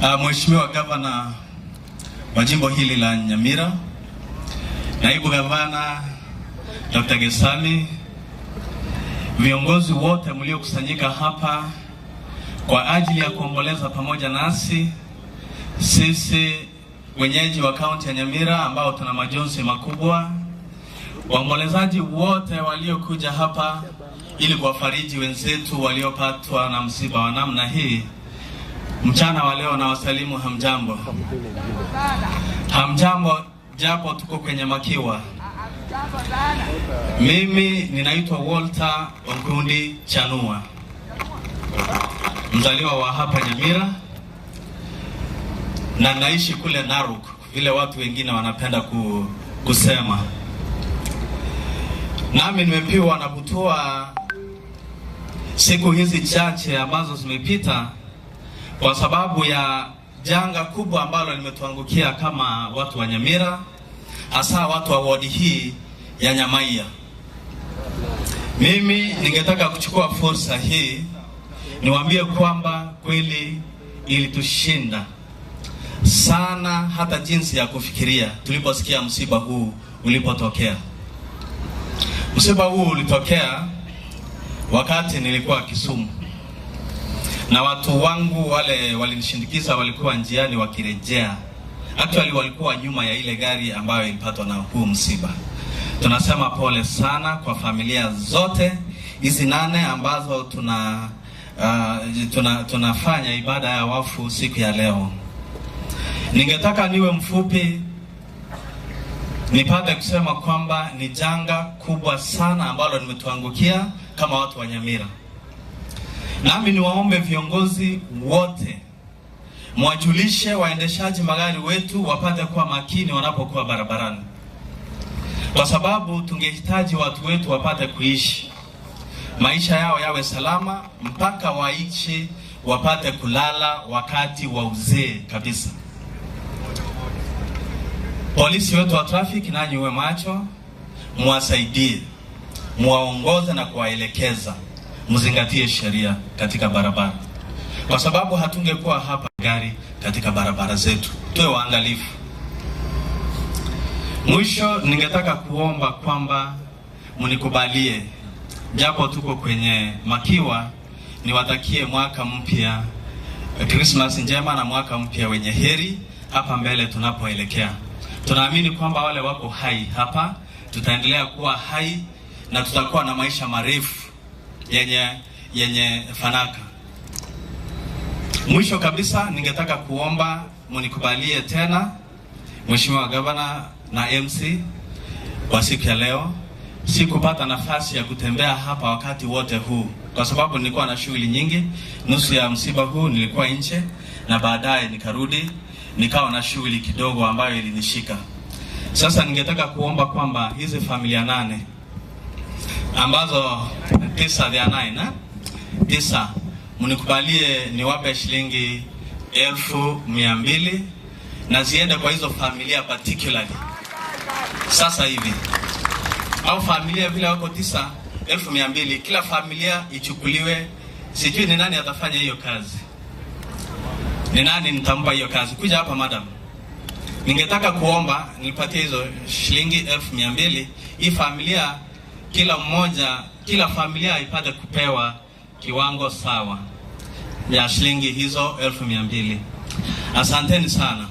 Mheshimiwa Gavana wa jimbo hili la Nyamira, Naibu Gavana Dr. Gesami, viongozi wote mliokusanyika hapa kwa ajili ya kuomboleza pamoja nasi sisi wenyeji wa kaunti ya Nyamira ambao tuna majonzi makubwa, waombolezaji wote waliokuja hapa ili kuwafariji wenzetu waliopatwa na msiba wa namna hii, mchana wa leo nawasalimu hamjambo. Hamjambo, japo tuko kwenye makiwa. Mimi ninaitwa Walter Onkundi Chanua, mzaliwa wa hapa Nyamira na naishi kule Narok, vile watu wengine wanapenda kusema. Nami nimepiwa na butwaa siku hizi chache ambazo zimepita kwa sababu ya janga kubwa ambalo limetuangukia kama watu wa Nyamira, hasa watu wa wodi hii ya Nyamaiya. Mimi ningetaka kuchukua fursa hii niwaambie kwamba kweli ilitushinda sana hata jinsi ya kufikiria tuliposikia msiba huu ulipotokea. Msiba huu ulitokea wakati nilikuwa Kisumu na watu wangu wale walinishindikiza walikuwa njiani wakirejea. Actually walikuwa nyuma ya ile gari ambayo ilipatwa na huu msiba. Tunasema pole sana kwa familia zote hizi nane ambazo tunafanya ibada ya wafu siku ya leo. Ningetaka niwe mfupi nipate kusema kwamba ni janga kubwa sana ambalo limetuangukia kama watu wa Nyamira. Nami niwaombe viongozi wote mwajulishe waendeshaji magari wetu wapate kuwa makini wanapokuwa barabarani, kwa sababu tungehitaji watu wetu wapate kuishi maisha yao yawe salama mpaka waishi wapate kulala wakati wa uzee kabisa. Polisi wetu wa traffic, nanyi uwe macho, muwasaidie, muwaongoze na kuwaelekeza, mzingatie sheria katika barabara, kwa sababu hatungekuwa hapa gari katika barabara zetu. Tuwe waangalifu. Mwisho, ningetaka kuomba kwamba mnikubalie, japo tuko kwenye makiwa, niwatakie mwaka mpya, Christmas njema na mwaka mpya wenye heri hapa mbele tunapoelekea. Tunaamini kwamba wale wako hai hapa tutaendelea kuwa hai na tutakuwa na maisha marefu yenye fanaka. Mwisho kabisa, ningetaka kuomba mnikubalie tena, Mheshimiwa Gavana na MC, kwa siku ya leo. Sikupata nafasi ya kutembea hapa wakati wote huu kwa sababu nilikuwa na shughuli nyingi. Nusu ya msiba huu nilikuwa nje na baadaye nikarudi nikawa na shughuli kidogo ambayo ilinishika. Sasa ningetaka kuomba kwamba hizi familia nane ambazo tisa, they are nine, eh? Tisa, mnikubalie niwape shilingi 200,000 na ziende kwa hizo familia particularly sasa hivi, au familia vile wako tisa, 200,000 kila familia ichukuliwe. Sijui ni nani atafanya hiyo kazi, ni nani nitampa hiyo kazi? Kuja hapa madam, ningetaka kuomba nipatie hizo shilingi 200,000 hii familia, kila mmoja, kila familia ipate kupewa kiwango sawa ya shilingi hizo 200,000. Asanteni sana.